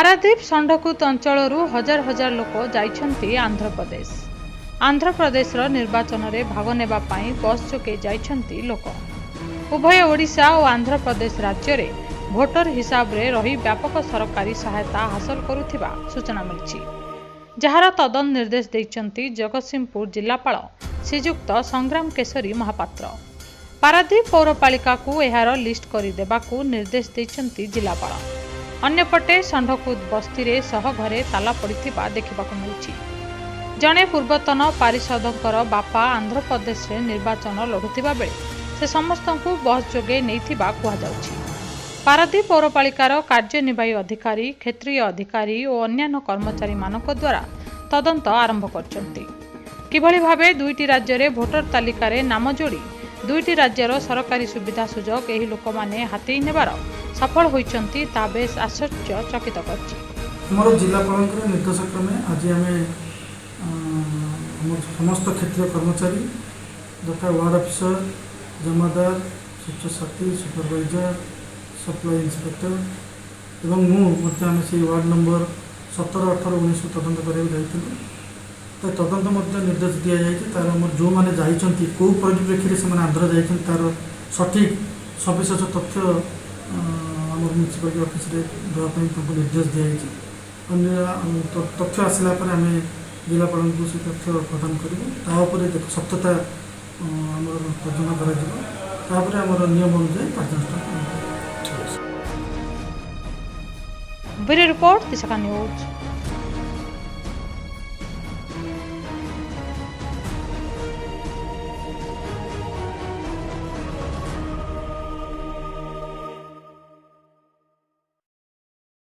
ପାରାଦ୍ୱୀପ ଷଣ୍ଢକୁଦ ଅଞ୍ଚଳରୁ ହଜାର ହଜାର ଲୋକ ଯାଇଛନ୍ତି ଆନ୍ଧ୍ରପ୍ରଦେଶ। ଆନ୍ଧ୍ରପ୍ରଦେଶର ନିର୍ବାଚନରେ ଭାଗ ନେବା ପାଇଁ ବସ୍ ଯୋଗେ ଯାଇଛନ୍ତି ଲୋକ। ଉଭୟ ଓଡ଼ିଶା ଓ ଆନ୍ଧ୍ରପ୍ରଦେଶ ରାଜ୍ୟରେ ଭୋଟର ହିସାବରେ ରହି ବ୍ୟାପକ ସରକାରୀ ସହାୟତା ହାସଲ କରୁଥିବା ସୂଚନା ମିଳିଛି, ଯାହାର ତଦନ୍ତ ନିର୍ଦ୍ଦେଶ ଦେଇଛନ୍ତି ଜଗତସିଂହପୁର ଜିଲ୍ଲାପାଳ ଶ୍ରୀଯୁକ୍ତ ସଂଗ୍ରାମ କେଶରୀ ମହାପାତ୍ର। ପାରାଦ୍ୱୀପ ପୌରପାଳିକାକୁ ଏହାର ଲିଷ୍ଟ କରିଦେବାକୁ ନିର୍ଦ୍ଦେଶ ଦେଇଛନ୍ତି ଜିଲ୍ଲାପାଳ। ଅନ୍ୟପଟେ ଷଣ୍ଢକୁଦ ବସ୍ତିରେ ଶହ ଘରେ ତାଲା ପଡ଼ିଥିବା ଦେଖିବାକୁ ମିଳିଛି। ଜଣେ ପୂର୍ବତନ ପାରିଷଦଙ୍କର ବାପା ଆନ୍ଧ୍ରପ୍ରଦେଶରେ ନିର୍ବାଚନ ଲଢ଼ୁଥିବା ବେଳେ ସେ ସମସ୍ତଙ୍କୁ ବସ୍ ଯୋଗେ ନେଇଥିବା କୁହାଯାଉଛି। ପାରାଦ୍ୱୀପ ପୌରପାଳିକାର କାର୍ଯ୍ୟନିର୍ବାହୀ ଅଧିକାରୀ, କ୍ଷେତ୍ରୀୟ ଅଧିକାରୀ ଓ ଅନ୍ୟାନ୍ୟ କର୍ମଚାରୀମାନଙ୍କ ଦ୍ୱାରା ତଦନ୍ତ ଆରମ୍ଭ କରିଛନ୍ତି। କିଭଳି ଭାବେ ଦୁଇଟି ରାଜ୍ୟରେ ଭୋଟର ତାଲିକାରେ ନାମ ଯୋଡ଼ି ଦୁଇଟି ରାଜ୍ୟର ସରକାରୀ ସୁବିଧା ସୁଯୋଗ ଏହି ଲୋକମାନେ ହାତେଇ ନେବାର ସଫଳ ହୋଇଛନ୍ତି, ତାହା ବେଶ୍ ଆଶ୍ଚର୍ଯ୍ୟଚକିତ କରିଛି। ଆମର ଜିଲ୍ଲାପାଳଙ୍କର ନିର୍ଦ୍ଦେଶ କ୍ରମେ ଆଜି ଆମେ ଆମର ସମସ୍ତ କ୍ଷେତ୍ରୀୟ କର୍ମଚାରୀ ଯଥା ୱାର୍ଡ଼ ଅଫିସର, ଜମାଦାର, ସ୍ୱଚ୍ଛ ସାଥୀ, ସୁପରଭାଇଜର, ସପ୍ଲାଇ ଇନ୍ସପେକ୍ଟର ଏବଂ ମୁଁ ମଧ୍ୟ ଆମେ ସେଇ ୱାର୍ଡ଼ ନମ୍ବର 17, 18, 19 ତଦନ୍ତ କରିବାକୁ ଯାଇଥିଲୁ। ତ ତଦନ୍ତ ମଧ୍ୟ ନିର୍ଦ୍ଦେଶ ଦିଆଯାଇଛି। ତାର ଆମର ଯେଉଁମାନେ ଯାଇଛନ୍ତି, କେଉଁ ପରିପ୍ରେକ୍ଷୀରେ ସେମାନେ ଆନ୍ଧ୍ର ଯାଇଛନ୍ତି, ତାର ସଠିକ୍ ସବିଶେଷ ତଥ୍ୟ ଆମର ମ୍ୟୁନିସିପାଲିଟି ଅଫିସରେ ଦେବା ପାଇଁ ତାଙ୍କୁ ନିର୍ଦ୍ଦେଶ ଦିଆଯାଇଛି। ଅନ୍ୟ ତଥ୍ୟ ଆସିଲା ପରେ ଆମେ ଜିଲ୍ଲାପାଳଙ୍କୁ ସେ ତଥ୍ୟ ପ୍ରଦାନ କରିବୁ। ତା ଉପରେ ଦେଖ ସତ୍ୟତା ଆମର ତର୍ଜମା କରାଯିବ। ତାପରେ ଆମର ନିୟମ ଅନୁଯାୟୀ କାର୍ଯ୍ୟାନୁଷ୍ଠାନ ଗ୍ରହଣ କରାଯିବ। ବ୍ୟୁରୋ ରିପୋର୍ଟ, ଦିଶା ନ୍ୟୁଜ୍।